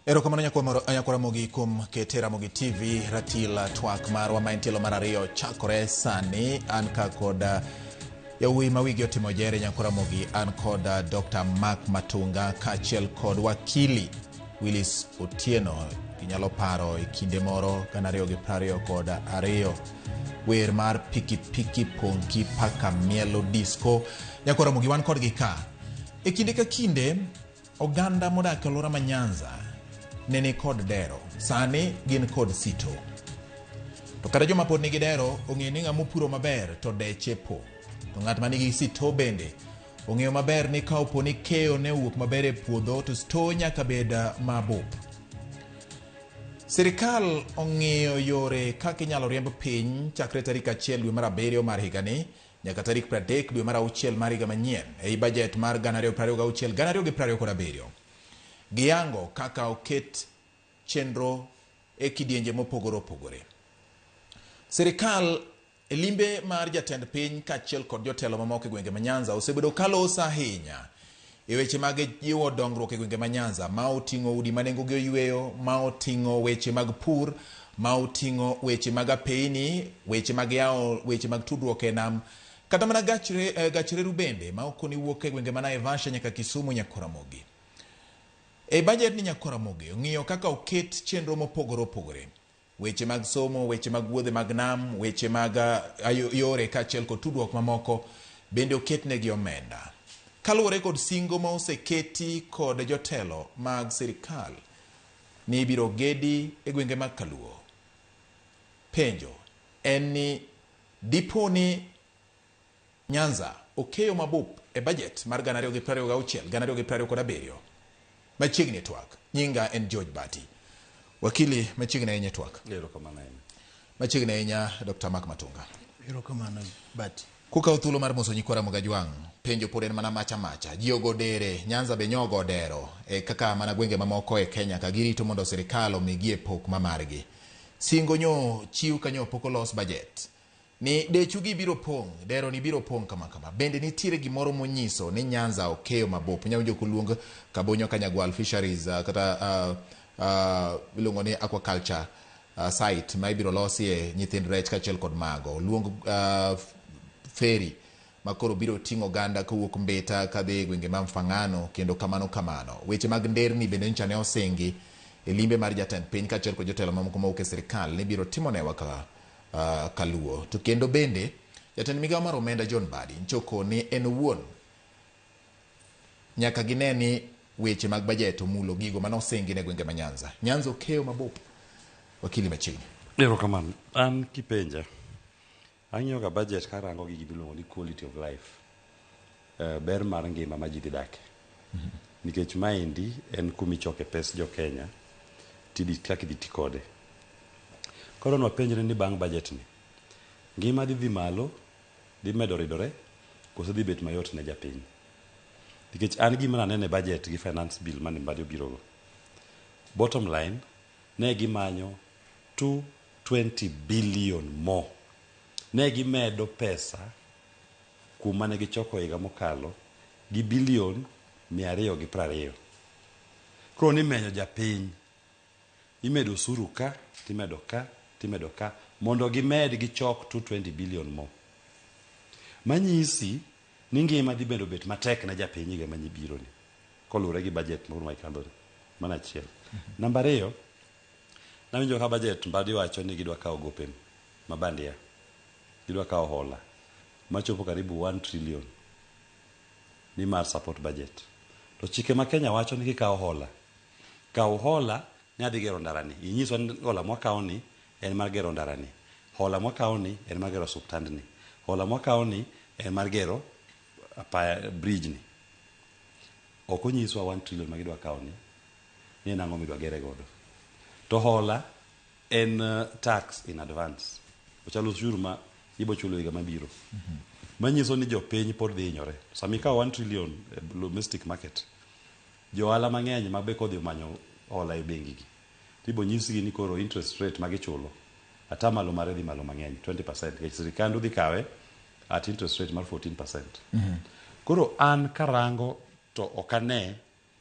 Erokamano nyakwa Ramogi kuom kete Ramogi TV ratil twak marwa ma en tielo mar ariyo chakore sani. An ka kod yawuoyi ma wigi otimo jere nyakwa Ramogi, an kod Dr. Mark Matunga kaachiel kod wakili Willis Otieno. Inyalo paro e kinde moro 2022 wer mar pikipiki ponki paka mielo disco. Nyakwa Ramogi wan kodgi ka. E kinde ka kinde oganda modak e alwora ma Nyanza ne ni kod dero, sani gin kod sito. To kata joma pod nigi dero ong'eyo ni ng'ama opuro maber to deche po. To ng'at ma nigi sito bende ong'eyo maber ni ka opo ni keyo ne owuok maber e puodho to sto nyaka bed mabup. Sirikal ong'iyo yore kaka inyalo riemb piny chakre tarik 1 dwe mar 7 mar higani nyaka tarik 30 dwe mar 6 mar higa manyien ei bajet mar 2026 2027. Giyango kaka oket chenro e kidienje mopogore opogore. Sirikal e limbe mar jatend piny kaachiel kod jotelo mamoko e gwenge ma Nyanza osebedo kaloso ahinya e weche mag jiwo dongruok e gwenge ma Nyanza ma oting'o udi ma nengogi oyweyo, ma oting'o weche mag pur, ma oting'o weche mag apeyni, weche mag yawo weche mag tudruok e nam, kata mana gach reru bende ma okoni wuok e gwenge ma Naivasha nyaka Kisumu nyaka Ramogi. E bajet ni nyaka Ramogi ong'iyo kaka oket chenro mopogore opogore. Weche mag somo, weche mag wuodhe mag nam, weche mag yore kaachiel kod tudruok mamoko bende oketnegi omenda. Kaluwore kod singo ma oseketi kod jotelo mag sirikal ni ibiro gedi e gwenge mag Kaluo. Penjo en ni dipo ni Nyanza okeyo mabup e bajet mar 2026 2027. Machiegni e twak. Nyinga en George Bati. Wakili machiegni ahinya e twak. Erokamano ahinya. Machiegni ahinya Dr. Mark Matunga. Erokamano Bati. Kukawo thuolo mar moso nyikwa Ramogi Ajwang', penjo pod en mana macha macha. Ji ogo dere, Nyanza be nyogo dero, e kaka mana gwenge mamoko e Kenya ka girito mondo sirikal omigie pok ma margi. Singo nyo chiw kanyo pok olos bajet. Ni dechu gi biro pong', dero ni biro pong' kama kama. Bende nitiere gimoro monyiso ni Nyanza okeyo mabup. Inyalo winjo koluong Kabonyo Kanyagwal Fisheries kata iluongo ni aquaculture site ma ibiro losie nyithind rech kaachiel kod mago. Luong ferry ma koro biro ting'o oganda kowuok Mbita kadhi e gwenge ma Mfangano kendo kamano kamano. Weche mag nderni bende nyocha ne osingi e limbe mar jatend piny kaachiel kod jotelo mamoko mawuok e sirikal ni biro timonewa ka kaluo. To kendo bende jatend migawo mar omenda John Mbadi nchoko ni en owuon nyaka gine ni weche mag bajet omulo gigo mane osingi ne gwenge ma Nyanza. Nyanza okeyo mabup. Wakili machiegni. Erokamano. An kipenja, ang'iyo ga budget karango gi gimiluongo ni quality of life. Ber mar ngima ma ji dhi dake. Nikech maendi en kumichoke pes jo Kenya tidhi kaka idhi ti kode. Koro nwapenjre ni bang' budget ni, ngima dhi dhi malo, dhi medo ridore, koso dhi bet mayot ne japiny. Nikech an gima naneno e budget gi finance bill mane Mbadi obirogo. Bottom line, ne gimanyo 220 billion more. Ne gimedo pesa kuom mane gichoko higa mokalo gi bilion 220. Koro nimenyo japiny. Imedo osuru ka, timedo ka, timedo ka, mondo gimed gichok 220 billion more. Manyisi ni ngima dhi bedo bet matek ne japiny higa mabiro ni, koluwore gi budget moro ma ikadho ni. Mano achiel. Namba ariyo, nawinjo ka budget Mbadi wacho ni gidwa kawo gope ma bandia. Gidwa kawo hola machopo karibu 1 trillion ni mar support budget. To chike ma Kenya wacho ni kikawo hola, kaw hola ni adhi gero ndara ni. Inyiswa ni hola mwakawo ni en mar gero ndara ni. Hola mwakawo ni en mar gero osuptand ni. Hola mwakawo ni en mar gero apaya bridge ni. Ok onyiswa 1 trillion ma gidwa kawo ni, ni en ang'o midwa gere godo. To hola en tax in advance. Ochalo ushuru ma ibo chulo higa mabiro. Manyiso ni jopiny pod dhi hinyore. Sama ikawo 1 trillion e domestic market, jo ohala mang'eny ma be kodhi omanyo hola e bengi gi, tibo nyisgi ni koro interest rate ma gichulo atamalo mare dhi malo mang'eny 20% nikech sirikand dhi kawe at interest rate mar 14%. Koro an karango to ok ane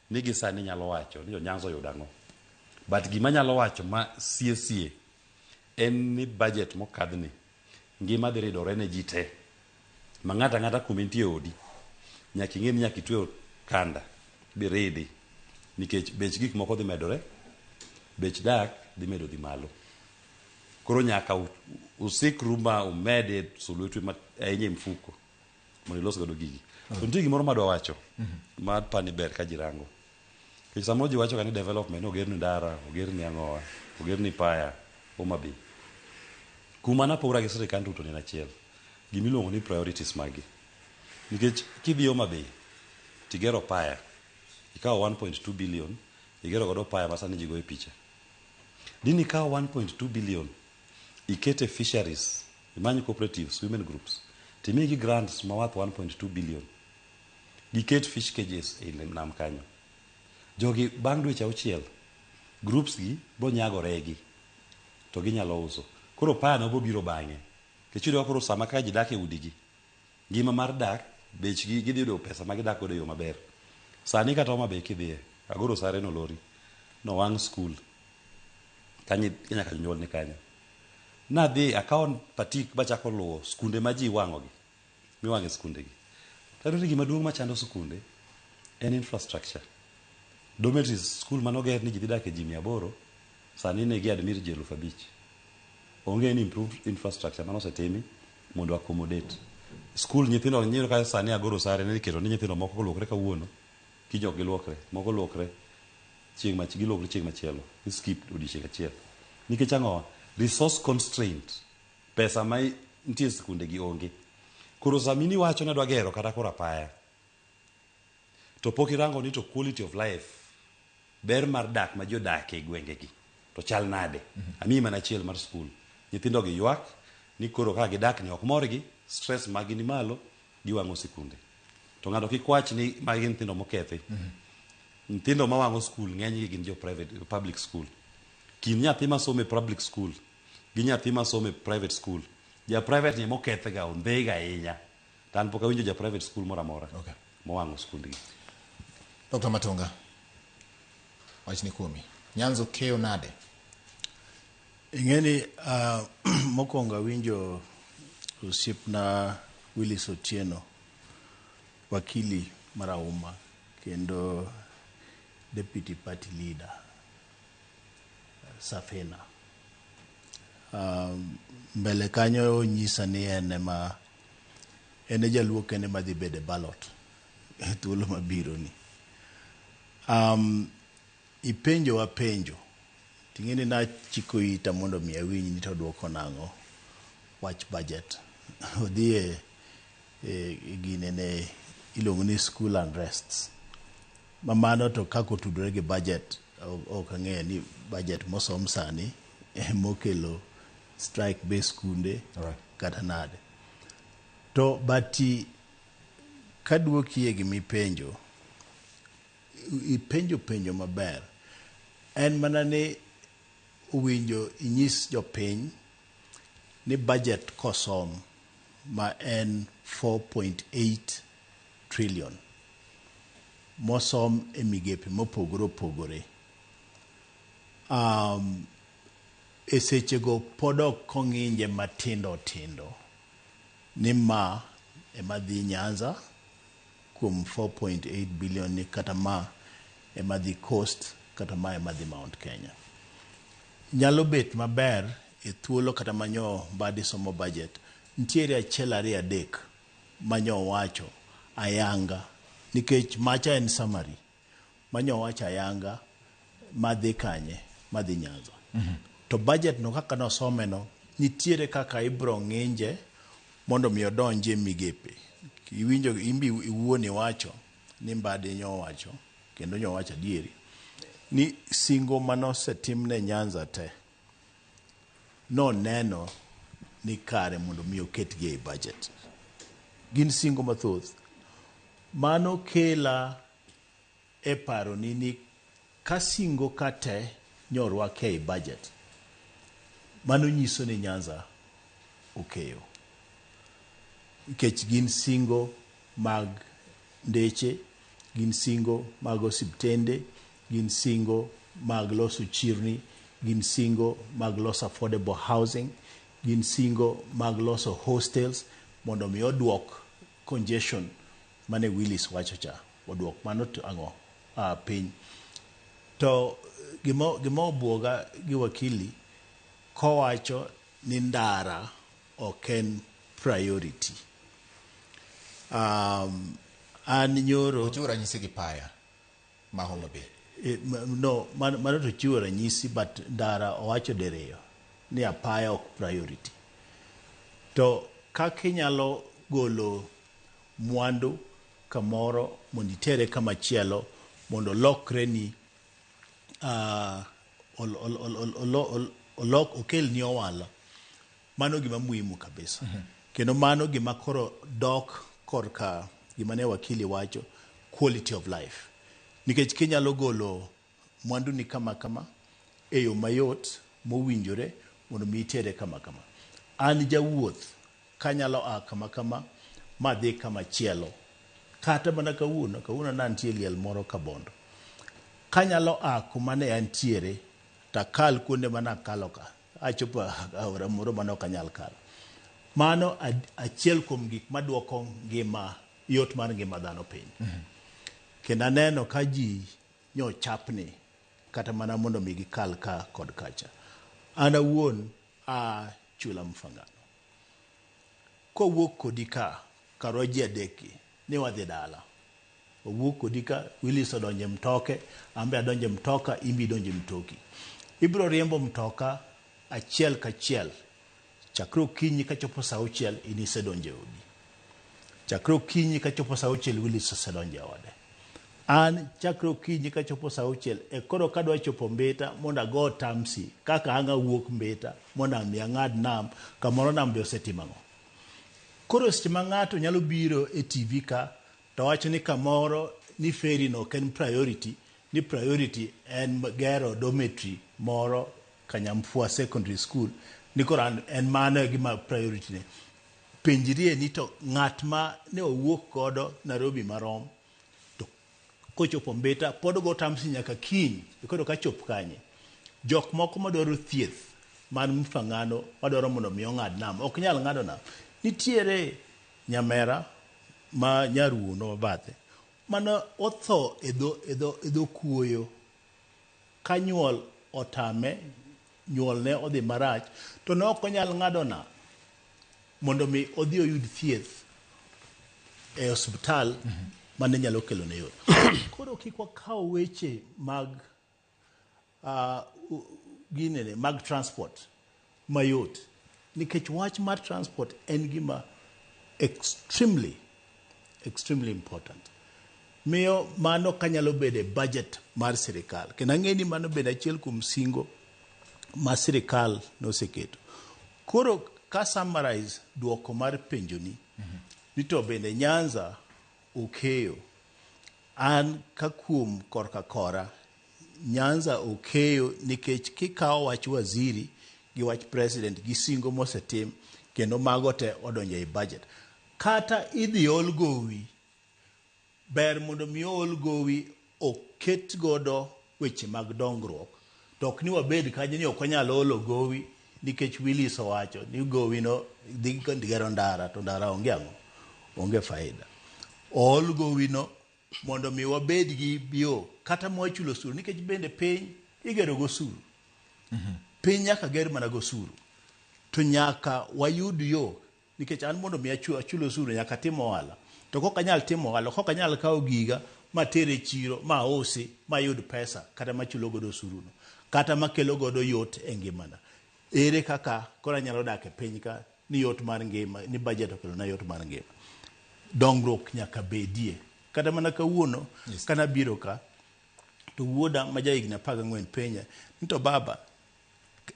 ni gi sani nyalo wacho ni jo Nyanza oyudo ang'o. But gima anyalo wacho ma sie sie en ni budget mokadhni ngima dhi ridore ne ji te. Ma ng'ato ang'ata kuma intie e odi nyaka ing'e ni nyaka itwe okanda biridi nikech bech gik moko dhi medore, bech dak dhi medo dhi malo. Koro nyaka usikru ma umede sulwetu ahinya e mfuko mondo ilos godo gigi. To nitie gimoro madwa wacho ma apani ber ka ji rango. Nikech samoro ji wacho ga ni development ni ogerni ndara, ogerni ang'owa, ogerni paya, Homa Bay. Kuma napogora gi sirikand Ruto ne en achiel. Gimiluongo ni priorities magi. Nikech kidhi Homa Bay tigero paya, ikawo 1.2 billion igero godo paya ma sani ji goye picha. Dini ikaw 1.2 billion ikete fisheries, imany cooperatives, women groups, timigi grants ma worth 1.2 billion. Giket fish cages e nam kanyo. Jogi bang' dweche auchiel, groups gi bo nyago regi to ginyalo uso. Koro paya no bobiro bang'e. Nikech iyudo ka koro sama ka ji dak e udigi, ngima mar dak, bechgi gidhi yudo pesa ma gidak godo e yo maber. Sani kata Homa Bay kidhiye, Agoro Sare nolori, nowang' skul, kanyo nyaka jonyuol ni kanyo. Nadhi akawo patik bachako luwo skunde ma ji iwang'ogi, miwang'e skunde gi. Tayudo ni gima duong' machando skunde en infrastructure. Dormitories skul manoger ni ji dhi dak e ji 800, sani ne gi admit ji 5,000. Onge any improved infrastructure manosetimi mondo accommodate. Skul nyithindo nyiro ka sani Agoro Sare ne iketo ni nyithindo moko luokre kawuono, kiny ok giluokre, moko luokre chieng' mach giluokre chieng' machielo, gi skip odiochieng' achiel. Nikech ang'o? Resource constraint. Pesa ma nitie e skunde gi onge. Koro sama in iwacho ni adwa gero kata koro apaya, to pok irango ni to quality of life, ber mar dak ma ji odak e gwenge gi to chal nade. Amiyi mana achiel mar skul. Nyithindo gi ywak ni koro kaka gidak ni ok morgi, stress mag gi ni malo, giwang'o sikunde. To ng'ato kik wach ni magi gin nyithindo mokethi. Nyithindo mawang'o skul ng'eny gi gin jo private, public school. Kind nyathi masomo e public school gi nyathi masomo e private school, ja private ni moketh ga, ondhega ahinya. To an pok awinjo ja private school moro amora mowang'o skundgi. Dr. Matunga, wachni kuomi. Nyanza okeyo nade? Ing'eni mokwongo awinjo osiepna Willis Otieno, wakili marahuma kendo deputy party leader Safina. Mbele kanyo onyisa ni en ema en e jaluo kende madhi bedo e ballot e thuolo mabiro ni. Ipenjowa penjo ting'e ni nachiko ita mondo mi awinj ni to duoko nang'o wach budget. Odhi e gine ne iluongo ni school unrests. Ma mano to kaka otudore gi budget ok ang'eyo ni budget mosom sani mokelo strike be skunde kata nade. To but kaduoki e gimipenjo, ipenjo penjo maber. En mana ni owinjo inyis jopiny ni budget kosom ma en 4.8 trillion mosom e migepe mopogore opogore. E sechego pod ok ong'inje matindo tindo ni ma ema dhi Nyanza kuom 4.8 billion ni kata ma ema dhi Coast kata ma ema dhi Mount Kenya. Nyalo bet maber e thuolo kata manyo Mbadi somo budget nitiere achiel ariyo adek manyo wacho ayanga nikech macha en summary manyo wacho ayanga madhi kanye madhi Nyanza. To budget no kaka nosome no nitiere kaka ibro ng'inje mondo mi odonji e migepe. Iwinjo imbi iwuon iwacho ni Mbadi nyowacho kendo nyowacho adieri ni singo manosetimne Nyanza te noneno ni kare mondo mi oketgi ei budget. Gin singo mathoth. Mano kela e paroni ni ka singo ka te nyorwaki ei budget, mano nyiso ni Nyanza okeyo. Nikech gin singo mag ndeche, gin singo mag osiptende, gin singo mag loso chirni, gin singo mag loso affordable housing, gin singo mag loso hostels mondo mi oduok congestion mane Willis wacho cha, oduok mano to ang'o piny. To gima obuoga gi wakili kowacho ni ndara ok en priority. An nyoro Ochiwo ranyisi gi paya ma Homa Bay. No, mano to chiwo ranyisi, but ndara owacho diriyo ni apaya ok priority. To kaka inyalo golo mwandu kamoro mondo itere kamachielo mondo olokre ni olok okelni ohala, mano gima muhimu kabisa. Kendo mano gima koro dok korka gima ne wakili wacho, quality of life. Nikech kinyalo golo mwandu ni kama kama e yo mayot mowinjore mondo mi itere kama kama. An jawuoth kanyalo a kama kama madhi kama chielo, kata mana kawuono nantie liel moro Kabondo. Kanyalo a kuma ne antiere takal kuonde mane akalo ka, achopo aora moro mane ok anyal kalo. Mano achiel kuom gik maduoko ngima, yot mar ngima dhano piny. Kendo aneno ka ji nyochapni kata mana mondo mi gikal ka kod kacha. An awuon a Chula Mfangano. Kowuok kodi ka, karwa ji adek gi, ni wadhi dala. Owuok kodi ka, Willis odonjo e mtoke, an be adonjo e mtoka, in be idonjo e mtoki. Ibiro riembo mtoka achiel kachiel. Chakre okinyi kachopo saa auchiel, in isedonjo e odi. Chakre okinyi kachopo saa auchiel, Willis osedonjo e ode. An chakre okinyi kachopo saa auchiel, e koro kadwa chopo Mbita mondo ago tamsi, kaka ang' awuok Mbita mondo ami ang'ad nam, kamoro nam be osetimo ang'o. Koro seche ma ng'ato nyalo biro e TV ka, to wacho ni kamoro ni ferry no ok en priority, ni priority en gero dormitory moro Kanyamfua Secondary School, ni koro en mano e gima priority ne. Penjrie ni to ng'at ma ne owuok godo Nairobi marom, to kochopo Mbita pod ogo tamsi nyaka kiny, koro kachop kanye. Jok moko madwaro thieth man Mfangano madwaro mondo mi ong'ad nam, ok nyal ng'ado nam. Nitiere nyamera ma nyaruono bathe mane otho e dho kuoyo ka nyuol otame, nyuol ne odhi marach, to ne ok onyal ng'ado nam mondo mi odhi oyud thieth e osiptal mane nyalo kelo ne yot. Koro kik wakaw weche mag ginene mag transport mayot, nikech wach mar transport en gima extremely, extremely important. Miyo mano kanyalo bedo e budget mar sirikal. Kendo ang'e ni mano bende achiel kuom singo ma sirikal noseketo. Koro ka summarize duoko mar penjoni, ni to bende Nyanza okeyo. An ka kuom korka kora, Nyanza okeyo nikech kikawo wach waziri gi wach president gi singo mosetim, kendo mago te odonjo ei budget. Kata idhi ol gowi, ber mondo mi ol gowi oket godo weche mag dongruok. To ok ni wabed kanyo ni ok wanyal olo gowi nikech Willis owacho ni gowi no dhi gero ndara, to ndara onge ang'o, onge faida. Ool gowi no mondo mi wabed gi yo kata mwachulo osuru, nikech bende piny igero gosuru. Piny nyaka ger mana gosuru. To nyaka wayud yo, nikech an mondo mi achul osuru nyaka atim ohala. To kok anyal timo ohala, kok anyal kawo giga mater e chiro, ma ausi, mayud pesa kata machulo godo osuru no, kata makelo godo yot e ngimana. Ere kaka koro anyalo dak e piny ka ni yot mar ngima, ni budget okelona yot mar ngima. Dongruok nyaka bedie. Kata mana kawuono, kana biro ka, to wuoda ma ja higni 14 penja ni to baba,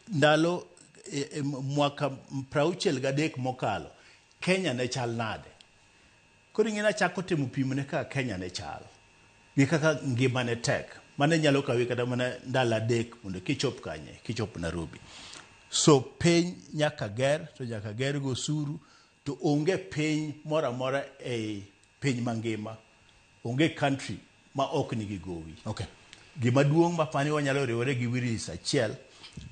ndalo mwaka 63 mokalo, Kenya ne chal nade? Koro ing'e ni achako timo pimo ne kaka Kenya ne chal, gi kaka ngima ne tek. Mane nyalo kawi kata mana ndalo 3 mondo kichop kanye, kichop Nairobi. So piny nyaka ger, to nyaka ger go osuru, to onge piny moro amora ei piny mangima, onge country ma ok nigi gowi. Gima duong' ma pani wanyalo riwore gi Willis achiel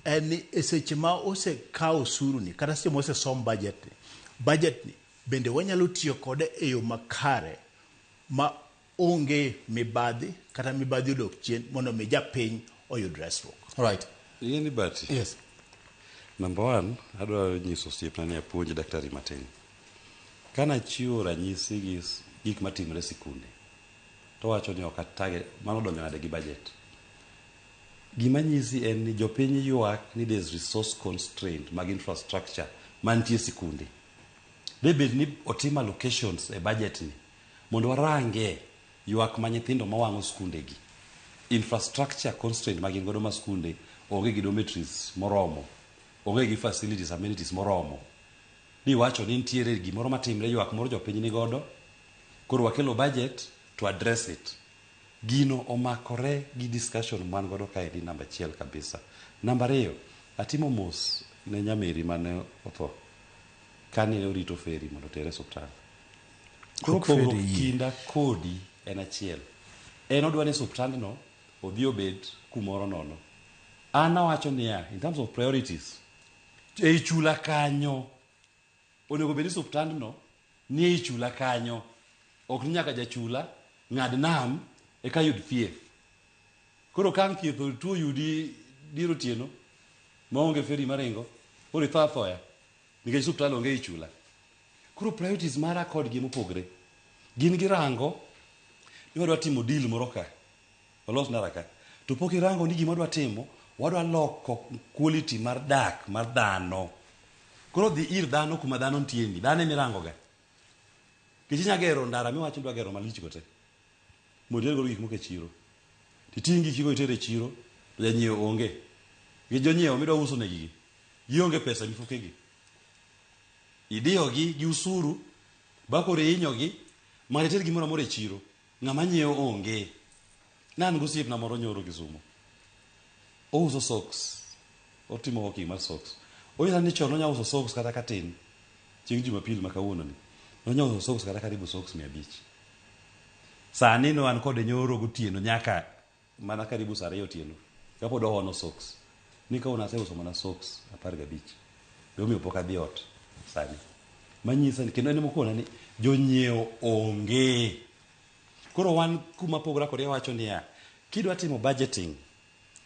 en ni e seche ma osekaw osuru ni kata seche ma osesom budget ni, budget ni bende wanyalo tiyo kode e yo makare ma onge mibadhi kata mibadhi odok chien mondo mi japiny oyud resruok. Right. Ing'e ni Bati, Yes. number one, adwa nyiso osiepna ni apuonj daktari matin. Kanachiwo ranyisi gi gik matimre e sikunde, to wacho ni ok atage, mano donjo nade gi budget. Gima nyisi en ni jopiny ywak ni there's resource constraint mag infrastructure mantie e sikunde. De bed ni otim allocations e budget ni mondo warange ywak ma nyithindo mawang'o skunde gi. Infrastructure constraint ma gin godo ma skunde onge gi dormitories moromo, onge gi facilities amenities moromo. Ni wacho ni nitiere gimoro matimre ywak moro jopiny ni godo, koro wakelo budget to address it. Gino omakore gi discussion man godo kaendi namba achiel kabisa. Namba ariyo, atimo mos ne nyameri mane otho kane orito ferry mondo otere e osuptal. Koro Ok pogruok ferry yie. kinda kodi en achiel. En odwa ni osuptandno odhi obed kumoro nono. An awacho niya, in terms of priorities, ei chula kanyo onego bed ni osuptandno ni ei chula kanyo. Ok ni nyaka jachula ng'ad nam eka yud thieth. Koro ka ang' thieth tuo oyudi dier otieno maonge ferry maringo, koro itho athoya nikech osuptal onge ei chula. Koro priorities mara kodgi mopogre. Gin girango ni wadwa timo deal moro ka, walos ndara ka. To pok irango ni gima wadwa timo, wadwa loko quality mar dak mar dhano. Koro dhi ir dhano kuma dhano nitie ni, dhano emirango ga. Nikech inya gero ndara miwacho ni idwa gero malich go te. Mondo iter godo gik moko e chiro. Titing' giki go iter e chiro, to janyiewo onge. Nikech jonyiewo midwa uso negi gi, gionge pesa e mifuke gi. Idiyogi gi usuru, ba koro ihinyogi, ma iter gimoro amora e chiro, ng'ama nyiewo onge. Ne an gosiepna moro nyoro Kisumo. Ouso socks. Otimo hawking mar socks. Onyisa ni chon nonya uso socks kata katin. Chieng' Jumapil ma kawuono ni. Nonya uso socks kata karibu socks 500. Sani no an kode nyoro gotieno nyaka mana karibu saa 2 otieno. Kapod ohono socks. Ni kawuono aseuso mana socks 15. Emomiyo pok adhi ot sani. Manyisa ni kendo en emokona ni jonyiewo onge. Koro wan kuma pogora kode wacho niya, kidwa timo budgeting,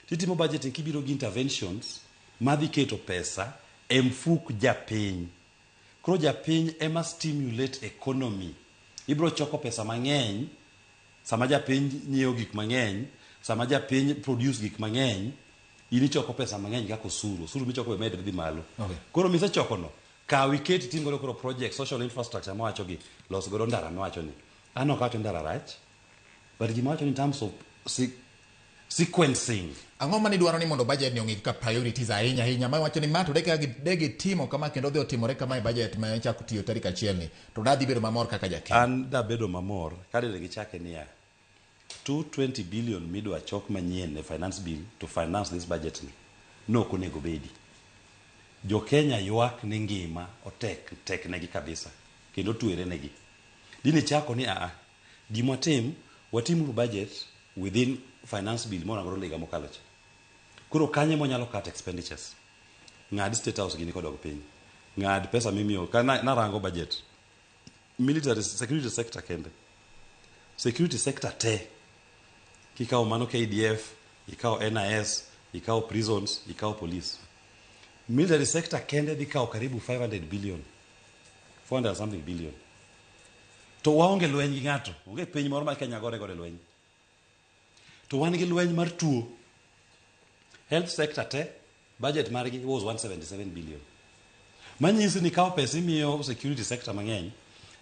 titimo budgeting kibiro gi interventions madhi keto pesa e mfuk japiny. Koro japiny ema stimulate economy. Ibiro choko pesa mang'eny sama japiny nyiewo gik mang'eny, sama japiny produce gik mang'eny, in ichoko pesa mang'eny kaka osuru. Osuru michoko be medre dhi malo. Okay. Koro misechoko no, kaw iket itim godo koro project, social infrastructure mawacho gi, los godo ndara miwacho ni. An ok awacho ni ndara rach, but gima awacho ni in terms of sequencing. Ang'o mane idwaro ni mondo budget ni ong'i kaka priorities ahinya ahinya ma wacho ni ma to de gitimo kama kendo dhi otimore kama e budget ma chako tiyo tarik achiel ni to dadhi bedo mamor kaka Jakenya. An dabedo mamor ka dine gichake niya 220 billion midwa chok manyien e finance bill to finance this budget ni nok onego bedi. Jo Kenya ywak ni ngima otek tek negi kabisa kendo twere negi. Dine chako ni aa gima watim watimuru budget within finance bill moro godo higa mokalo cha. Koro kanye mwanyalo cut expenditures. Ng'ad state house gini kodok piny. Ng'ad pesa mimiyo ka narango budget. Military security sector kende. Security sector te. Kikawo mano KDF, ikawo NIS, ikawo prisons, ikawo police. Military sector kende dhi kawo karibu 500 billion. 400 something billion. To waonge lweny gi ng'ato. Onge piny moro ma Kenya gore godo e lweny. To wan gi lweny mar tuo. Health sector te, budget margi was 177 billion. Manyisi ni kawo pesa imiyo security sector mang'eny,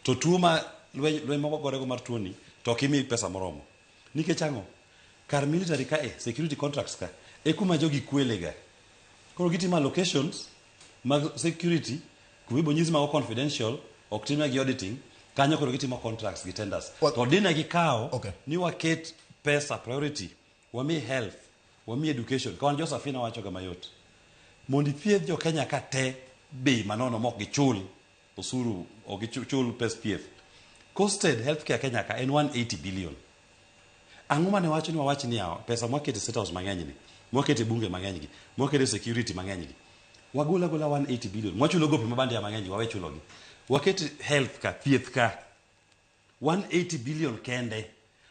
to tuo ma lweny, lweny moko gorego mar tuo ni, to ok imi pesa moromo. Nikech ang'o? Kar military ka e, security contracts ka, e kuma jogi kwele ga. Koro gitimo allocations mag security, kuma ibo nyisi mago confidential, ok timnegi auditing, kanyo koro gitimo contracts gi tenders. To dine gikawo Okay. ni waket pesa priority, wami health, wami education. Ka wan jo Safina wacho ga mayot. Mondo ithiedh jo Kenya ka te bei manono mok gichul osuru, ok gichul pes thieth. Costed healthcare Kenya ka en 180 billion. Ang'o mane wacho ni wawach ni yawa, pesa mwakete State House mang'eny ni, mwakete bunge mang'eny gi, mwakete security mang'eny gi. Wagol agola 180 billion. Mwachulo gope mabandia mang'eny gi, wawe chulogi. Waket health ka, thieth ka. 180 billion kende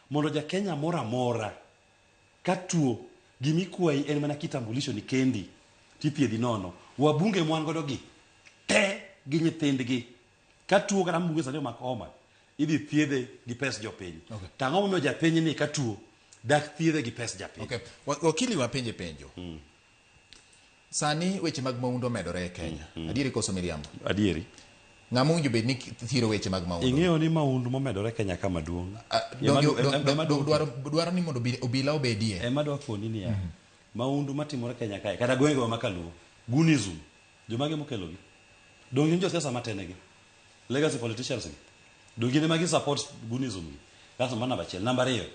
mondo ja Kenya moro amora ka tuo gimikwayi en mana kitambulisho ni kendi tithiedhi nono. Wabunge mwan godo gi te gi nyithindgi ka tuo kata mbunge sani omako homa idhi thiedhe gi pes jopiny. Okay. To ang'o momiyo japiny ni ka tuo dak thiedhe gi pes japiny? Okay. Wakili wapenje penjo. Sani weche mag maundu omedore e Kenya. Adieri koso miriambo? Adieri. Ng'ama owinjo bed ni thiro weche mag maundu? Ing'eyo ni maundu momedore Kenya ka maduong'. Dwaro ni mondo obila obedie. Ema dwa koni niya. Maundu matimore Kenya kae kata gwengewa ma kaluo, Gunism, jomage mokelogi? Donge gin josiasa matenegi? Legacy politicians gi. Donge gin ema gi support Gunism gi? That's mano namba achiel. Namba ariyo,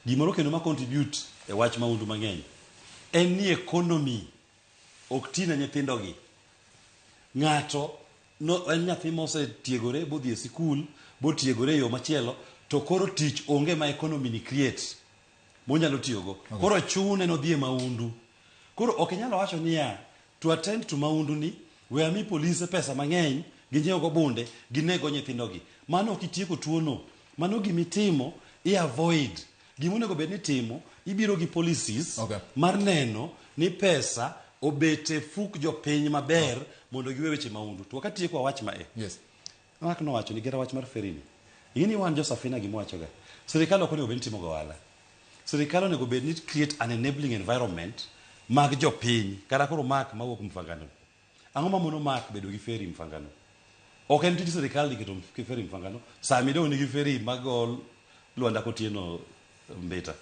gimoro kendo ma contribute e wach maundu mang'eny en ni economy ok ti ne nyithindogi. Ng'ato no, en nyathi mosetiegore bodhi e sikul botiegore e yo machielo to koro tich onge ma economy ni create monyalo tiyogo. Okay. Koro chune nodhi e maundu. Koro ok inyalo wacho niya to attend to maundu ni we ami polise pesa mang'eny ginyiew go bunde ginego nyithindogi. Mano ok itieko tuono. Mano gimitimo i avoid. Gima onego bed ni itimo ibiro gi policies Okay. mar neno ni pesa obet e fuk jopiny maber mondo giwe weche maundu. To wakatieko wawach ma e. Yes. Mark nowacho ni gera wach mar ferry ni. Ing'e ni wan jo Safina gima wachoga. Sirikal ok onego bed ni timo gohala. Sirikal onego bed ni create an enabling environment mag jopiny. Kata koro Mark mawuok Mfangano. Ang'o mamono Mark bedo gi ferry Mfangano? Ok en tij sirikal ni keto ferry Mfangano. Sami dong nigi ferry mago Lwanda Kotieno Mbita.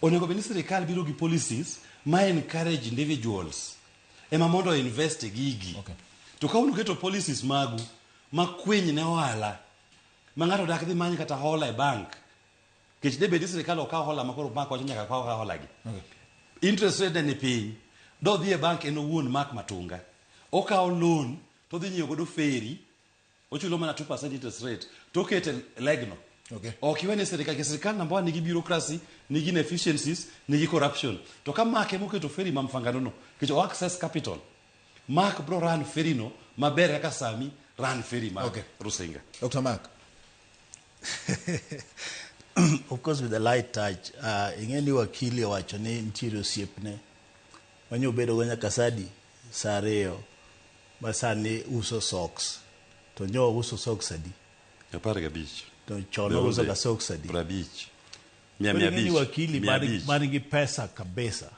Onego bed ni sirikal biro gi policies ma encourage individuals ema mondo invest e gigi. Okay. To ka un keto policies magu ma kwiny ne ohala ma ng'ato dak dhi many kata hola e bank kech debed ni sirikal ok kaw hola ma koro bank wacho nyaka kaw hola gi. Okay. Interest rate ne ni piny. Dodhi e bank en owuon Mark Matunga. Okawo loan to odhi nyiewo godo ferry ochulo mana 2% interest rate to okete legno. Okay. Ok iwe ne sirikal, nikech sirikal number one nigi bureaucracy, nigi inefficiencies, nigi corruption. To ka Mark ema oketo ferry ma Mfangano no, nikech o access capital, Mark bro run ferry no maber kaka Sami run ferry mar Okay. Rusinga. Dr. Mark. Of course with the light touch, ing'e ni wakili owacho ni nitiere osiepne manyo obedo go nyaka sadi saa ariyo ma sani uso socks to nyo uso socks adi 15. to chon ouso ga socks adi 50. Mia Koro mia ing'e ni abich. wakili Mia abich. man gi pesa kabisa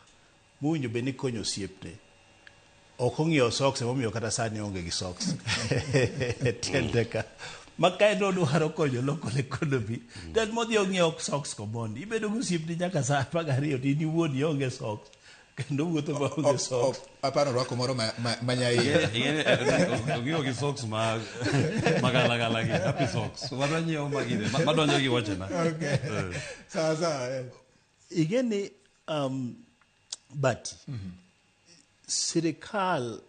mowinjo bed ni konyo osiepne ok ong'iewo socks emomiyo kata sani onge gi socks tiende ka ma ka en odwaro konyo local economy to en modhi ong'iewo socks komondi ibedo gi osiepni nyaka saa 12 to in iwuon ionge socks kendo wuotho maonge socks. Aparo rwako moro ma nyaiye. Ong'iewo gi socks ma magalagala gi happy socks. Wadwa nyiewo magine madonjo gi wuochena. Okay. Sawa sawa. Ing'e ni but sirikal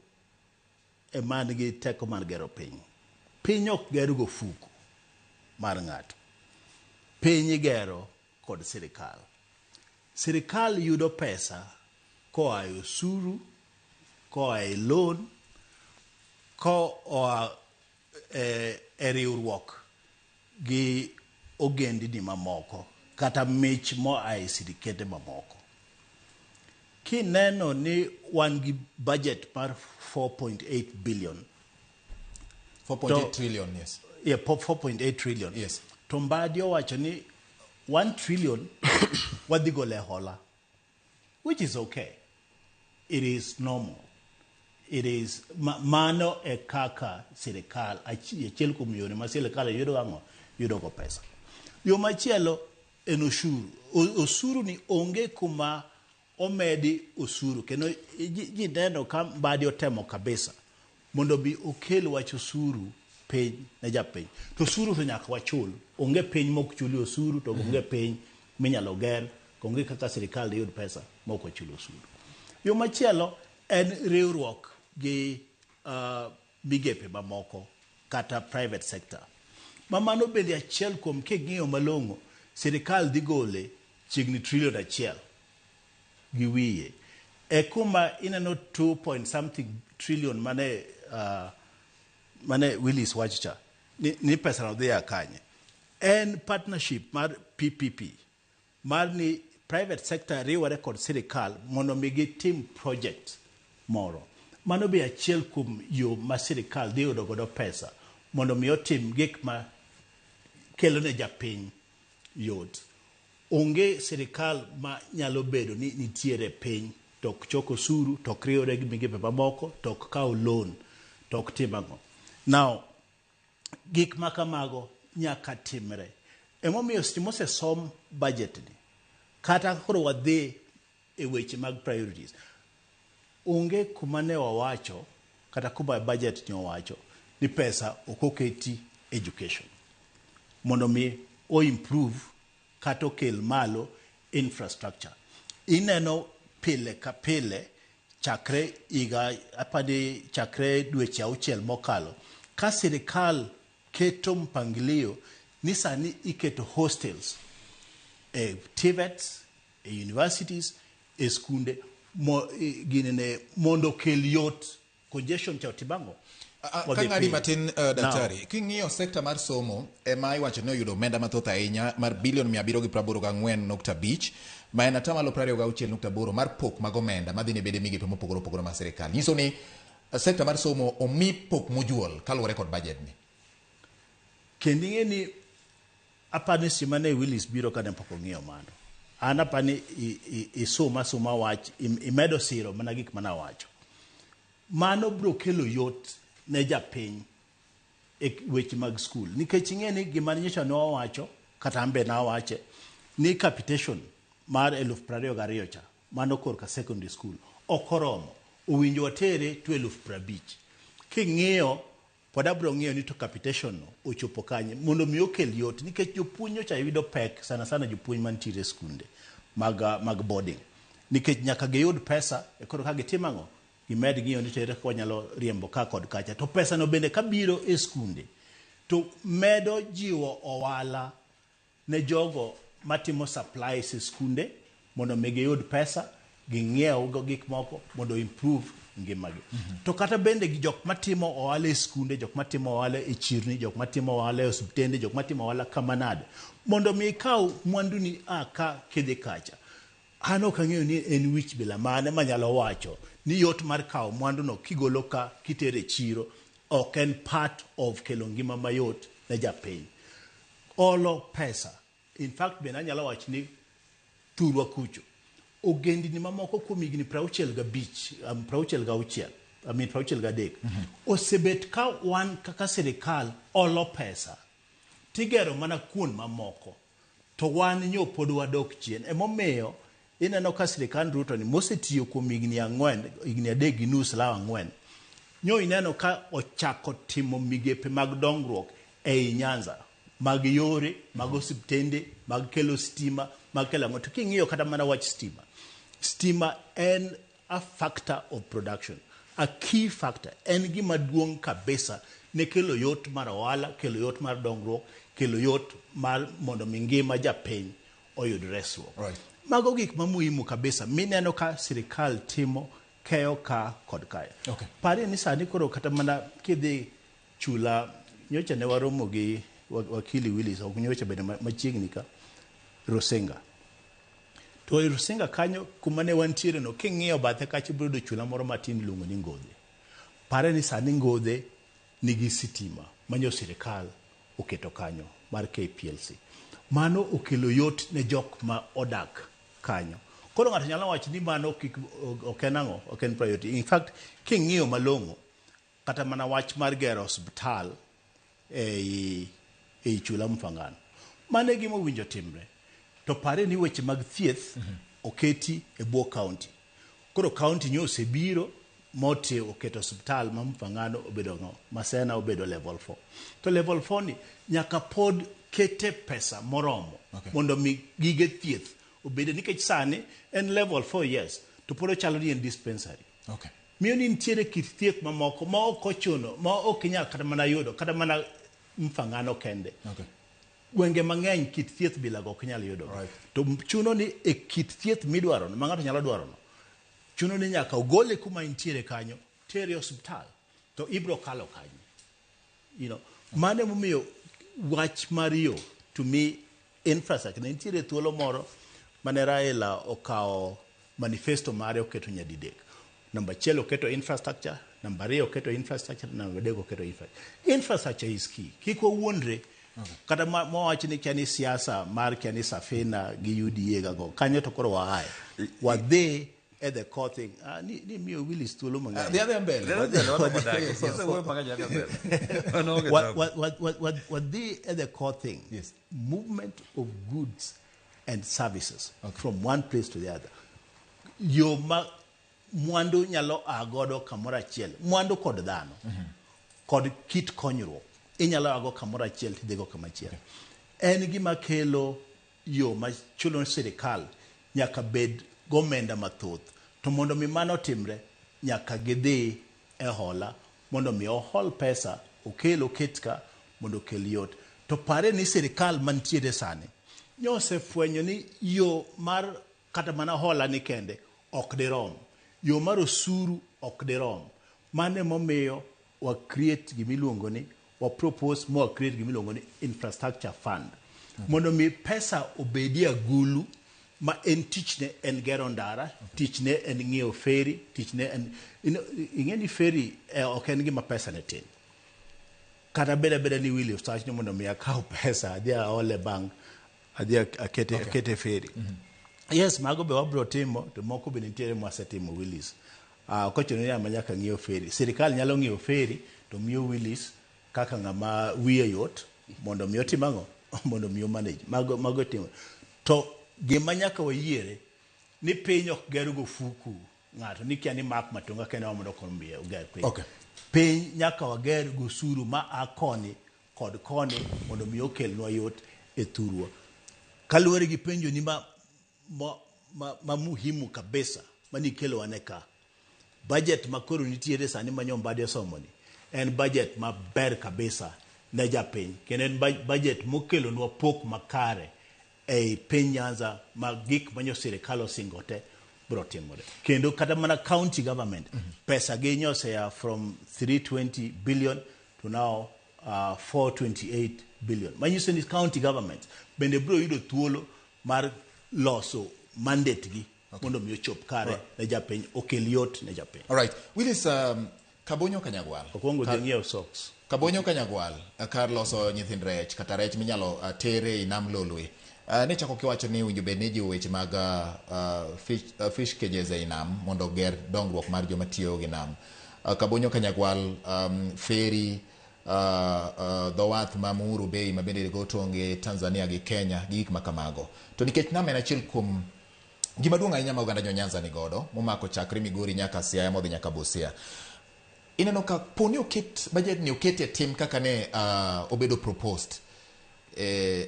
ema nigi teko mar gero piny. Piny ok ger go ofuku mar ng'ato. Piny igero kod sirikal. Sirikal yudo pesa koa e osuru, koa e loan, koa e riwruok gi ogendini mamoko kata mich moa e sirikende mamoko. Kineno ni wan gi budget mar 4.8 billion. 4.8 trillion, yes. Yeah, 4.8 trillion. Yes. To Mbadi owacho ni 1 trillion wadhi golo e hola, which is okay. It is normal. It is mano e kaka sirikal achiel kuom yore ma sirikal yudo ang'o yudo go pesa. Yo machielo en osuru. Osuru ni onge kuma omedi osuru kendo ji neno ka Mbadi otemo kabisa mondo bi okel wach osuru piny ne japiny. To osuru to nyaka wachul. Onge piny mok chuli osuru to onge piny minyalo ger, onge kaka sirikal diyud pesa mok ochul osuru. Yo machielo en riwruok gi migepe mamoko kata private sector. Ma mano bende achiel kuom king'iyo malong'o, sirikal dhi gole Chiegni trillion achiel gi wiye. E kuma ineno 2 point something trillion mane mane Willis wacho cha ni pesa no dhi a kanye. En partnership mar PPP mar ni private sector riwore kod sirikal mondo mi gitim project moro. Mano be achiel kuom yo ma sirikal dhi yudo godo pesa mondo mi otim gik ma kelo ne japiny yot. Onge sirikal ma nyalo bedo ni nitiere piny to ok chok osuru, to ok riwre gi migepe mamoko, to ok kaw loan, to ok tim ang'o. Now, gik ma kamago nyaka timre. Emomiyo seche mosesom budget ni, kata koro wadhi e weche mag priorities, onge kuma ne wawacho kata kuma budget ni owacho ni pesa ok oketi education mondo mi o improve kata okel malo infrastructure. Ineno pile ka pile chakre higa apani chakre dweche auchiel mokalo ka sirikal keto mpangilio ni sani iketo hostels e TVETs, e universities, e skunde mo, ginene mondo okel yot congestion cha otim ang'o? Ka ng'adi matin daktari, king'iyo sekta mar somo ema iwacho ni oyudo omenda mathoth ahinya mar bilion 784.5 ma en atamalo 26.8 mar pok mag omenda madhi ne bede migepe mopogore opogore mar sirikal. Nyiso ni sekta mar somo omi pok mojuol kaluwore kod budget ni. Kendo ing'e ni apani seche mane Willis biro kane pok ong'iyo mano. An apani isuma suma wach imedo siro mana gik mana wacho. Mano biro kelo yot ne japiny e weche mag skul. Nikech ing'e ni gima nyocha ne wawacho, kata an be nawache, ni capitation mar 22,000 cha, mano korka secondary school, ok oromo. Owinjo watere to 50,000. King'iyo, pod abiro ng'iyo ni to capitation no ochopo kanye mondo mi okel yot nikech jopuonj nyocha yudo pek sana sana jopuonj mantiere e skunde mag boarding nikech nyaka giyud pesa e koro ka gitimo ang'o gimed ng'iyo ni to ere kaka wanyalo riembo ka kod kacha to pesa no bende kabiro e skunde to medo jiwo ohala ne jogo matimo supplies e skunde mondo mi giyud pesa ging'iew go gik moko mondo improve ngimagi. To kata bende gi jok matimo ohala e skunde, jok matimo ohala e chirni, jok matimo ohala e osiptende, jok matimo ohala kama nade mondo mi ikaw mwanduni a ka kidhi kacha. An ok ang'eyo ni en wich bila mane manyalo wacho ni yot mar kawo mwanduno kigolo ka kitere e chiro ok en part of kelo ngima mayot ne japiny. Olo pesa. In fact bende anyalo wacho ni thurwa kucho ogendini mamoko kuom higni 65, 66, I mean 63 osebet ka wan kaka sirikal olo pesa tigero mana kuond mamoko to wan nyo pod wadok chien. Emomiyo ineno ka sirikand Ruto ni mosetiyo kuom higni ang'wen, higni 3.5 lawo 4, nyo ineno ka ochako timo migepe mag dongruok ei Nyanza mag yore, mag osiptende, mag kelo stima, mag kelo ang'o. To king'iyo kata mana wach stima, stima en a factor of production, a key factor. En gima duong' kabisa ne kelo yot mar ohala, kelo yot mar dongruok, kelo yot mar mondo mi ngima japiny oyud resruok. Mago gik ma muhimu kabisa mineno ka sirikal timo keyo ka kod kae. Parie ni sani koro kata mana kidhi chula nyocha ne waromo gi wakili Willis, ok nyocha bende machiegni ka, Rusinga. To e Rusinga kanyo kuma ne wantiere no, king'iyo bathe kacha ibiro yudo chula moro matin iluongo ni Ngodhe. Pare ni sani Ngodhe nigi sitima manyo sirikal oketo kanyo mar KPLC. Mano okelo yot ne jok ma odak kanyo. Koro ng'ato nyalo wacho ni mano kik ok en ang'o, ok en priority. In fact, king'iyo malong'o, kata mana wach mar gero osiptal ei chula Mfangano, mano e gima owinjo timre. To pare ni weche mag thieth oketi e bwo county. Koro county nyo osebiro moti oketo osiptal ma Mfangano obedo ang'o, Masena obedo level 4. To level 4 ni nyaka pod kete pesa moromo mondo mi gige thieth obede, nikech sani en level 4 yes, to pod ochalo ni en dispensary. Miyo ni nitiere kit thieth mamoko ma ok ochuno, ma ok inyal kata mana yudo, kata mana Mfangano kende. Gwenge mang'eny kit thieth bilago ok nyal yudo. To chuno ni e kit thieth midwaro ma ng'ato nyalo dwaro no, chuno ni nyaka ogole kuma entiere kanyo, tere e osiptal, to ibro kalo kanyo. Mano emomiyo wach mar yo to me infrastructure ne nitiere thuolo moro mane Raila okawo manifesto mare oketo nyadidek. Namba achiel oketo infrastructure, namba ariyo oketo infrastructure, namba adek oketo infrastructure. Infrastructure is key. Kik wawuondre kata mawach ni kia ni siasa mar kia ni Safina gi UDA gago kanyo to koro waaye. Wadhi e the core thing. Ah, ni miyo Willis thuolo mang'eny. Dhi adhiya mbele. Wadhi e the core thing. Movement of goods and services from one place to the other. Yo ma mwandu nyalo a godo kamoro achiel, mwandu kod dhano, kod kit konyruok, inyalo a go kamoro achiel tidhigo kamachielo. En gima kelo yo ma chulo sirikal nyaka bed gomenda mathoth. To mondo mi mano timre, nyaka gidhi e hola mondo mi ohol pesa, okel oket ka mondo okel yot. To pare ni sirikal mantiere sani nyosefwenyo ni yo mar kata mana hola ni kende ok dirom. Yo mar osuru ok dirom. Mano emomiyo wa create gimiluongo ni, wa propose ma wa create gimiluongo ni infrastructure fund. Mondo mi pesa obedie agulu ma en tichne en gero ndara, tichne en ng'iewo ferry, tichne en ing'e ni ferry ok en gima pesa ne tin. Kata bed abeda ni Willy Ostach ni mondo mi akaw pesa adhi aol e bank adhi akete akete ferry. Yes, mago be wabro timo to moko be nitiere mwasetimo Willis. Ok ochuno ni ama nyaka ng'iew ferry. Sirikal nyalo ng'iewo ferry to miyo Willis kaka ng'ama wiye yot mondo mi otim ang'o? Mondo mi omanage. Mago timo. To gima nyaka wayiere ni piny ok ger gofuku ng'ato ni kia ni Mark Matonga kende mondo omiye oger piny. Piny nyaka wager gosuru ma a koni kod koni mondo mi okelnwa yot e thurwa. Kaluwore gi penjo ni ma muhimu kabisa manikelo wane ka. Budget ma koro nitiere sani ma Nyombadi osomo ni en budget maber kabisa ne japiny kendo en budget mokelonwa pok makare ei piny Nyanza ma gik manyo sirikal osingo te bro timore. Kendo kata mana county government pesa gi nyosea from 320 billion to now 428 billion. Manyiso ni county government bende bro yudo thuolo mar loso mandate gi mondo mi ochop kare ne japiny, okel yot ne japiny. All right. Willis, Kabonyo Kanyagwal. Okwongo dhi ng'iew socks. Kabonyo Kanyagwal kar loso nyithind rech kata rech minyalo tere e nam Lolwe. Ne chako kiwacho ni winjo bed ni jiwo weche mag fish cages ei nam mondo oger dongruok mar joma tiyo gi nam. Kabonyo Kanyagwal, ferry, dho wath ma Muhuru Bay ma bende go tong' Tanzania gi Kenya gi gik ma kamago. To nikech nam en achiel kuom gima duong' ahinya ma oganda jo Nyanza ni godo, momako chakre Migori nyaka Siaya modhi nyaka Busia. Ineno ka poni oket budget ni oket e tim kaka ne obedo proposed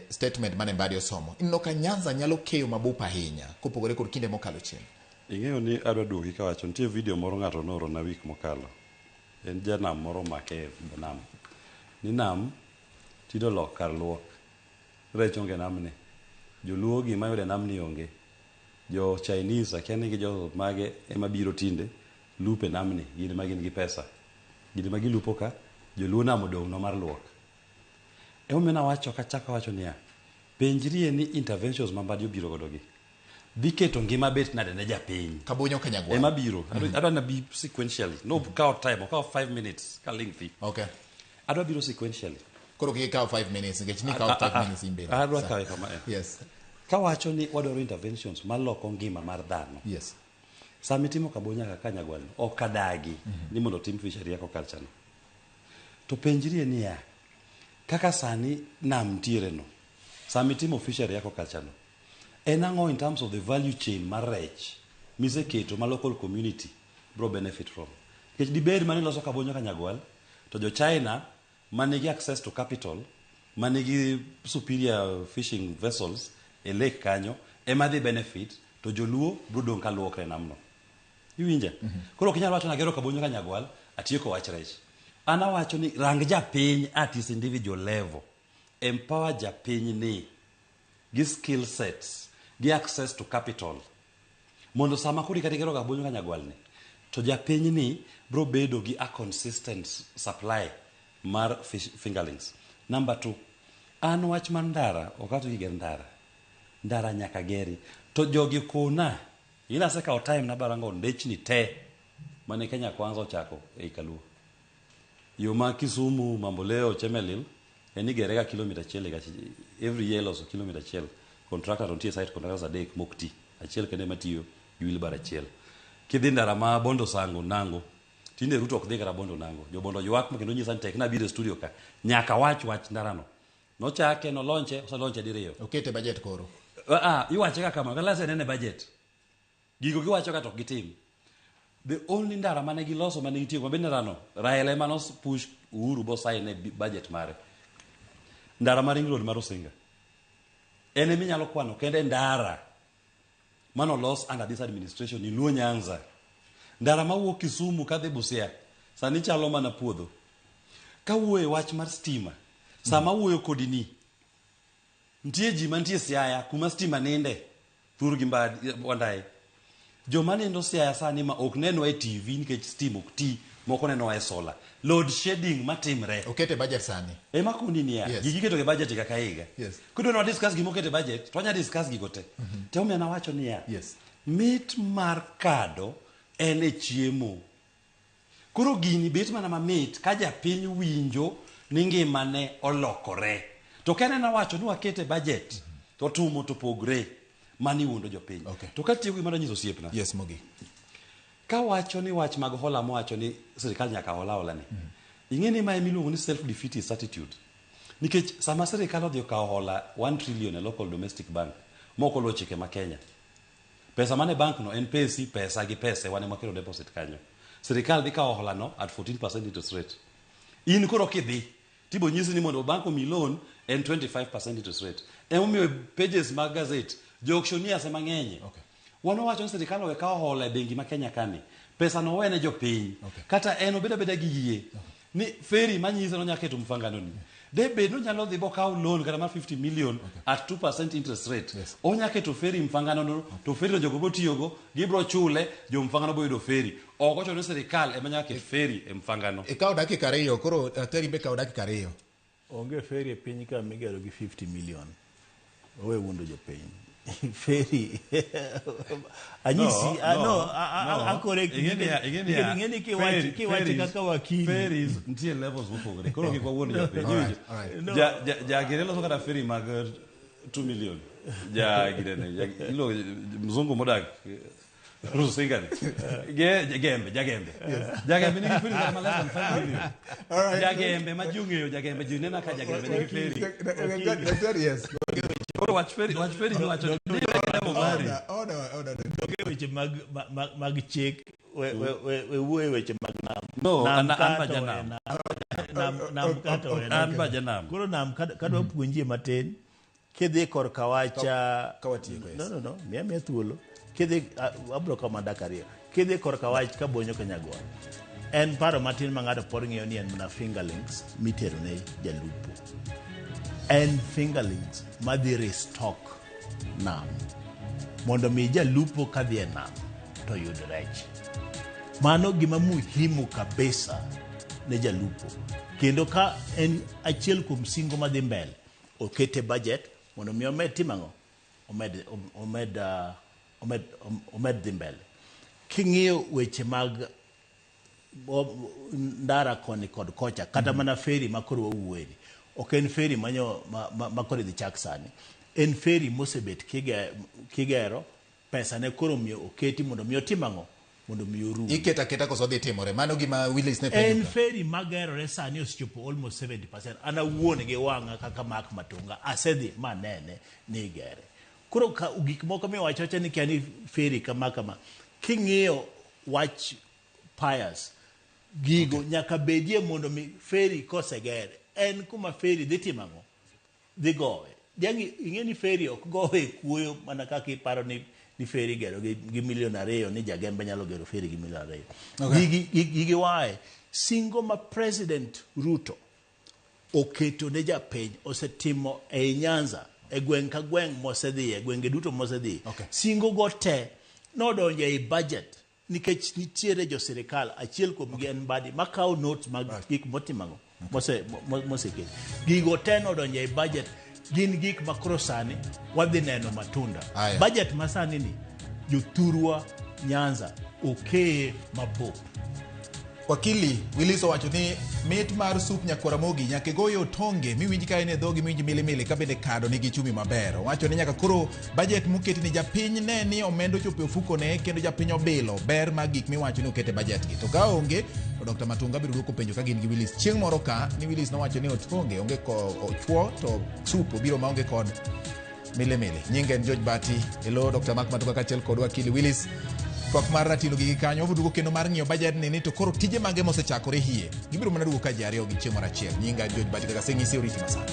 statement mane Mbadi osomo. Ineno ka Nyanza nyalo keyo mabup ahinya kopogore kod kinde mokalo chien. Ing'eyo ni adwa duoki kawacho nitie video moro ng'ato nooro na wik mokalo. En janam moro omake e nam. Ni nam tinde olok kar luok. Rech onge namni. Joluo gima yudo e namni onge. Jo Chinese akia ni gi jo mage ema biro tinde lupo e namni, gin ema gin gi pesa. Gin ema gilupo ka, joluo nam odong' no mar luok. Emomiyo nawacho kachako awacho niya, penjrie ni interventions ma Mbadi obiro godo gi dhi keto ngima bet nade ne japiny. Kabonyo Kanyagwal. Ema biro. Adwa nabi sequentially. No kawo time, okawo 5 minutes ka ling thi. Adwa biro sequentially. Koro kik ikaw 5 minutes nikech ni kawo 5 minutes in bende. Adwa kawe kama. Kawacho ni wadwaro interventions maloko ngima mar dhano. Sama itimo Kabonyo kaka Kanyagwal, ok adagi ni mondo otim fishery aquaculture no. To penjrie niya, kaka sani nam ntiere no, sama itimo fishery aquaculture no, en ang'o in terms of the value chain mar rech miseketo ma local community bro benefit from? Nikech dibed mane loso Kabonyo Kanyagwal, to jo China manigi access to capital, manigi superior fishing vessels e lake kanyo, ema dhi benefit, to joluo bro dong' ka luokre e namno. Iwinja? Koro ok inyal wacho ni agero Kabonyo Kanyagwal, atieko wach rech. An awacho ni rang japiny at his individual level. Empower japiny ni gi skill sets, gi access to capital. Mondo sama koro kata igero Kabonyo ka Nyagwal ni, to japiny ni bro bedo gi a consistent supply mar fish fingerlings. Number 2, an wach mar ndara, ok awach ni giger ndara. Ndara nyaka geri. To jogi kuna, in asekawo time na barango ndechni te mane Kenya Kwanza ochako ei Kaluo. Yo ma Kisumu, Mamboleo, Chemelil, en igere ga kilomita achiel higa every year iloso kilomita achiel. Contractor to nitie site contractors adek mok ti. Achiel kende matiyo gi wheelbarrow achiel. Kidhi ndara ma Bondo Sango, Nango, tinde Ruto ok dhi kata Bondo Nango. Jo Bondo ywak ma kendo nyisa ni tek nabiro e studio ka. Nyaka wach wach ndarano. Nochake, nolonche, oselonche diriyo. Okete budget koro. Ah, iwache kaka kamano, kata nene budget. Gigo giwacho ka to ok gitim. The only ndara mane giloso mane gitiyo mabe ndarano, Raila ema no push Uhuru bo sign e budget mare. Ndara mar Ring Road mar Osinga. En ema inyalo kwano kende ndara mano los under this administration ni Luo Nyanza. Ndara mawuok Kisumu kadhi Busia sani chalo mana puodho. Kawuoyo e wach mar stima, sama awuoyo kodi ni, nitie ji mantie Siaya kuma stima ninde thur gi Mbadi Wandayi. Joma nindo Siaya sani ma ok nenwa e TV nikech stima ok ti, moko nenowa e solar. Load shedding matimre. Okete budget sani. Ema koni niya, Yes. gigi iketo e budget higa ka higa. Yes. Kidwa ni wa discuss gima oket e budget, to wanya discuss gigo te. To omiyo nawacho niya, Yes. mit mar kado en e chiemo. Koro gini bet mana mamit ka japiny winjo ni ngimane olokore. To ka en wacho ni wakete budget, to tumo to pogre, mano iwuondo jopiny. Okay. To katieko gima danyiso osiepna. Yes, mogik. Kawacho ni wach mag hola mowacho ni sirikal nyaka hola hola ni. Ing'e ni mae miluongo ni self defeatist attitude. Nikech sama sirikal odhi okawo hola 1 trillion e local domestic bank, mok oluwo chike ma Kenya. Pesa mane bank no en pesi, pesa gi pese, wan ema waketo deposit kanyo. Sirikal dhi kawo hola no at 14% interest rate. In koro kidhi, tibo nyisi ni mondo bank omi loan en 25% interest rate. Emomiyo pages mag gazette, jo auctioneers ema ng'enye. Okay. Wan wawacho ni sirikal owe kawo hola e bengi ma Kenya kani. Pesa no owene jopiny. Okay. Kata en obed abeda gi yie. Ni ferry manyise nonya keto mfangano ni. De bed nonyalo dhi bokaw loan kata mar 50 million at 2% interest rate. Yes. Onya keto ferry mfangano no, to ferry no jogo botiyogo, gibro chule, jo mfangano boyudo ferry. Ok ochuno ni sirikal ema nyaka ket ferry e mfangano. Ikawo dakika ariyo, koro daktari be kawo dakika ariyo. Onge ferry e piny ka migero gi 50 million. Owe wuondo jopiny. Ferry. Anyisi, no, a correct. Ing'eni kiwache kaka wakili. Ferries nitie levels mopogore. Koro kik wawuond jopiny. Alright, alright. No. Jagire loso kata ferry mag 2 million. Jagire ne, iluongo mzungu modak Rusinga ni. Gembe, jagembe. Jagembe nigi ferry kata ma less than 5 million. Alright. Jagembe ma ji ong'eyo jagembe, ji neno ka jagembe nigi ferry. Daktari, yes. Koro wach ferry, wach ferry miwacho ni level mari. Order, order, order. Onge weche mag mag chik we we wuoye weche mag nam. No, Nam an ka ba to janam. we nam ka to we An ba janam. Koro nam kadwa puonjie matin kidhi korka wacha Ka watieko, yes. No, miya thuolo. Kidhi abro kawo mana dakika ariyo. Kidhi korka wach kabonyo ka Nyagwal. En paro matin ma ng'ato pod ng'iyo ni en mana fingerlings mitero ne jalupo. En fingerlings madhi restock nam mondo mi jalupo kadhi e nam to yud rech. Mano gima muhimu kabisa ne jalupo. Kendo ka en achiel kuom singo madhi mbele, okete budget mondo mi omed timo ang'o? Omed dhi mbele. King'iyo weche mag ndara koni kod kocha, kata mana ferry ma koro wawuoyeni, ok en ferry manyo ma koro idhi chak sani. En ferry mosebet kigero, pesa ne koro miyo oketi mondo mi otim ang'o? Mondo mi orum. Iketo aketa koso dhi timore. Mano gima Willis ne penjo En ka. ferry magerore sani osechopo almost 70%. An awuon gi wang'a kaka Mark Matunga asedhi manene ni igere. Koro ka gik moko miwacho wacha ni kia ni ferry kama kama. King'iyo wach piers, gigo nyaka bedie mondo mi ferry kosegere. En kuma ferry dhi timo ang'o? Dhi gowe. Jangi ing'e ni ferry ok gowe e kuoyo mana kaka iparo ni ferry gero gi milion ariyo ni jagembe nyalo gero ferry gi milion ariyo. Okay. Gigi wae. Singo ma President Ruto oketo ne japiny osetimo ei Nyanza e gweng' ka gweng' mosedhiye, gwenge duto mosedhiye. Singo go te nodonjo ei budget nikech nitiere jo sirikal achiel kuomgi en Mbadi makawo notes mag gik motimo mose moseket. Gigo te nodonjo ei budget gin gik ma koro sani wadhi neno matunda. Aya. Budget ma sani ni jothurwa Nyanza okeye mabup. Wakili Willis owacho ni mit mar sup nyakwaramogi nyaka igoye otonge miwinj ka en e dhogi miwinj milimili ka bende kado nigi chumbi maber. Owacho ni nyaka koro budget moketi ni japiny ne ni omenda ochopo e ofukone kendo japiny obilo ber mag gik miwacho ni oket e budget gi. To ka onge to Dr. Matunga biro duoko penjo ka gin gi Willis. Chieng' moro ka ni Willis nowacho ni otonge onge ko ochuo to sup obiro maonge kod milimili. Nyinga en George Bati, elo Dr. Mark Matuka kaachiel kod wakili Willis. Twak mar ratilo gigi kanyo wabuduogo kendo mar ng'iyo budget ni ni to koro tije mage mosechakore hie. Gibiro mana duogo ka ji ariyo gi chieng' moro achiel. Nyinga en George Bati kaka aseng'isi oriti masani.